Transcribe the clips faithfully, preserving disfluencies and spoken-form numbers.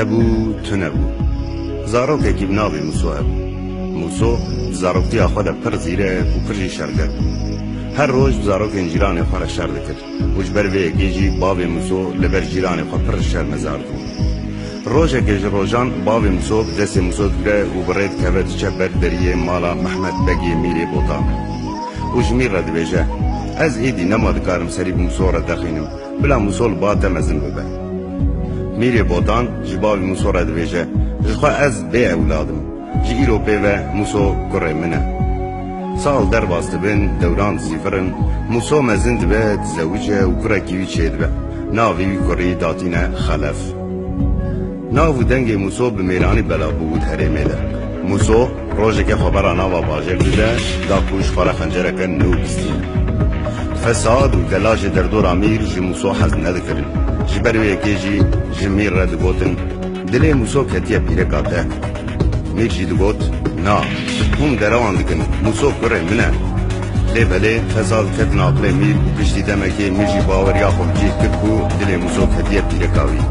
Hebû, tune bû. Zarokekî bi navê Mûso hebû. Mûso di zaroktiya xwe de pir zîrek û pir jî şerger bû. Her roj bi zarokên cîranê xwe re şer dikir û ji ber vê yekê jî bavê Mûso li ber cîranê xwe pir şermezar dibû. Rojekê ji rojan bavê Mûso bi destê Mûso digire û bi rê dikeve diçe ber deriyê mala Mehmet Begê Mîrê Botan û ji Mîr re dibêje, "Ez êdî nema dikarim serî bi Mûso re derxînim." Bila Mûso li ba te mezin bibe. Mîrê Botan ji bavê Mûso re dibêje, "Ji xwe ez bê ewlad im. Ji îro pê ve Mûso kurê min e." Sal derbas dibin, dewran dizîvirin, Mûso mezin dibe, dizewice û kurekî wî çêdibe. Navê wî kurî datîne Xelef. Nav û dengê Mûso bi mêranî belav bû di herêmê de. Mûso rojekê xwe bera nava bajêr dide, da ku ji xwe re xencereke nû bistîne. Fesad û delajê derdora Mîr ji Mûso hez nedikirin. Ji ber wê yekê jî ji Mîr re digotin, "Dilê Mûso ketiye pîreka te." Mîr jî digot, "Na, hûn derewan dikin, Mûso kurê min e." Lê belê, fesad ketin aqilê Mîr û piştî demekê Mîr jî baweriya xwe bi cih kir ku dilê Mûso ketiye pîreka wî.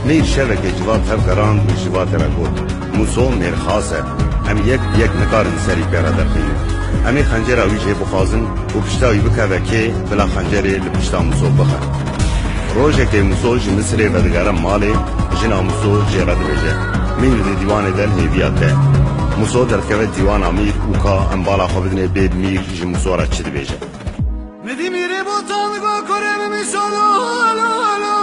Mîr şevekê civat hevgerand û ji va tera got, "Mûso mêrxas e. Em yek bi yek nikarin serî pê re derxînin. Em ê xencera wî jê bixwazin û pişta wî bikeve kê, bila xencerê li pişta Mûso bixe." Rojekê Mûso ji Misirê vedigere malê, jina Mûso jê re dibêje, "Mîr di dîwanê de li hêviya te." Mûso derdikeve dîwana Mîr û ka em bala xwe bidinê bê Mîr ji Mûso re çi dibêje. Midî Mîrê Botan digo kurê min Mîso lo, lo, lo, lo.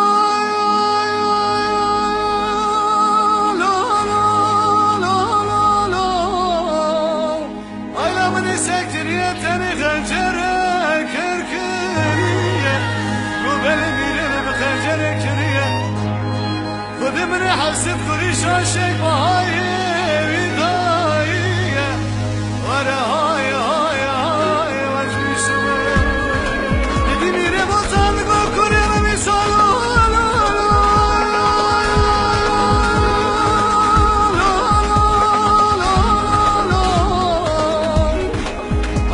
Ayla min ê sekiriye tenê xencerek kir kiriye. Ku belê Mîrê min bi xencerek kiriye. Xwedê min ê hesib kurî şaşek bahayê wî dayiye. Were hay hay hay, ez bîşim. Didî Mîrê Botan go kurê min Mîso lo, lo, lo.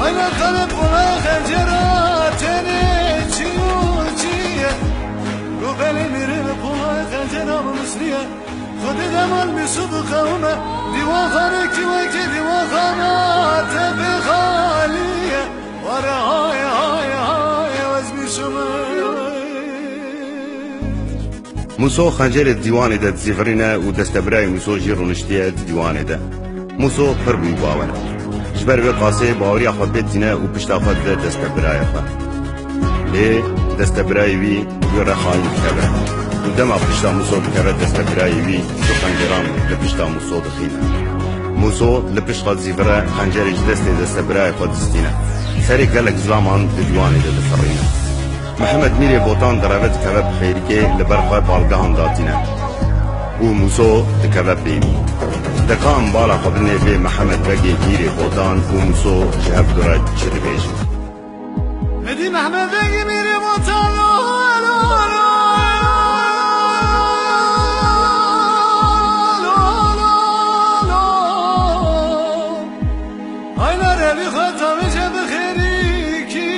Ayna xelef pola xencera tenê çi û çi ye. Go belê Mîrê pola xencera min misliye. Xwedê demal Mîso diqewime. Dîwanxanekî weke dîwanxana te bê xaliye. Were hay hay hay, ez bîşim. Mûso xencerê di dîwanê de dizîvirîne û destebirayê Mûso jî rûniştiye di dîwanê de. Mûso pir bûyî bawer. Ji ber wê qasê baweriya xwe pê tîne û pişta xwe dide destebirayê xwe. Lê destebirayê wî wî re xayîn dikeve û dema pişta Mûso dikeve destebirayê wî du xenceran li pişta Mûso dixîne. Mûso li pişt xwe dizîvire, xencerê ji destê destebirayê xwe distîne. Serê gelek zilaman di dîwanê de difirîne. Mihemed Mîrê Botan direve dikeve bi xêrikê li ber xwe balgehan datîne û Mûso dikeve pêvî. Deka em bala xwe bidinê bê Mihemed Begê Mîrê Botan û Mûso ji hev du re çi dibêjin. Hêdî Mihemed Begê Mîrê Botan lo, lo, lo, lo, lo, lo. Ayna revî xwe tavêje bi xêrîkî,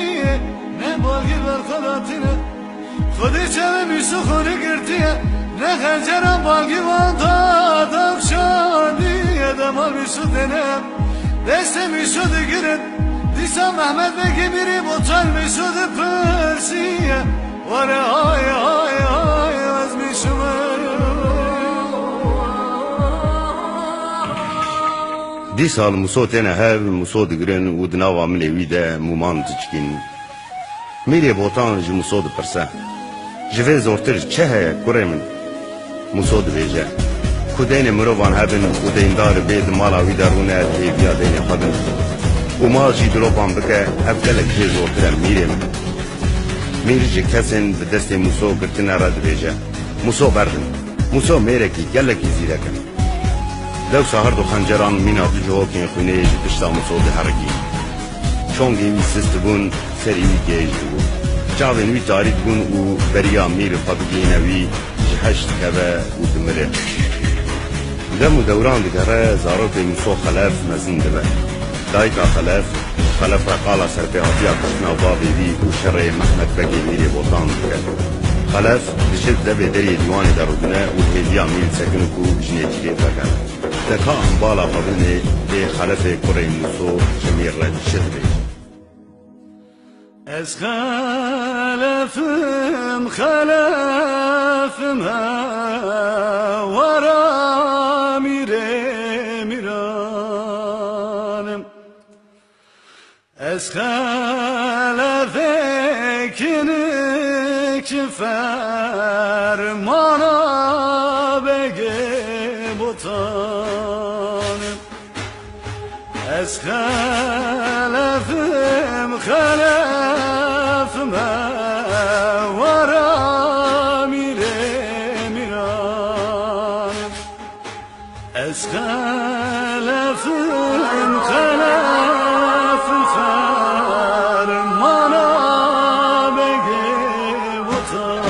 ne balgî ber xwe datîne. Xwedê çavê Mîsû xûnî girtiye, ne xencera balgî wan da, da kuşandiye, dema Mîsû têne. Destê Mîsû digirin, dîsa Mehmet Begê Mîrê Botan Mîsû dipirsiye. Were hay hay hay, ez Mîsû me. Dîsa li Mûso têne hev, Mûso digirin û di nava milê wî de mûman diçikînin. Mîrê Botan ji Mûso dipirse, "Ji vê zortir çi heye kurê min?" Mûso dibêje, "Ku deynê mirovan hebin û deyndar bê di mala wî de rûne hêviya deynê xwe bin û mal jî dilopan bike, ev gelek jê zortir e mîrê min." Mîr ji kesên bi destê Mûso girtine re dibêje, "Mûso berdin. Mûso mêrekî gelekî zîrek in." Dewsa her du xenceran mîna du cihokên xwînê ji pişta Mûso diherikî. Çongên wî sist dibûn, serî wî gêj dibû. Çavên wî tarî dibûn û beriya Mîr xwe bigihîne wî, ji heş dikeve û dimire. Dem û dewran digere, zarokê Mûso Xelef mezin dibe. Dayika Xelef, Xelef re qala serpêhatiya kuştina bavê wî û şerê Mehmet Begê Mîrê Botan dike. Xelef diçe di devê deriyê dîwanê de rûdine û hêviya mîl disekine ku jinê cîrê vekene. Deka embala xwe bidinê, ê Xelefê kurê Mûso Cemîr re diçe dibêje. Ez xelefim, xelefim, hewara mîrê mîranim. Ez xelefê kinik fermana Begê Botanim. Ez xelefim, xelefim, hewara mîrê mîranim. Ez xelefim, xelefim, fermana Begê Botanim.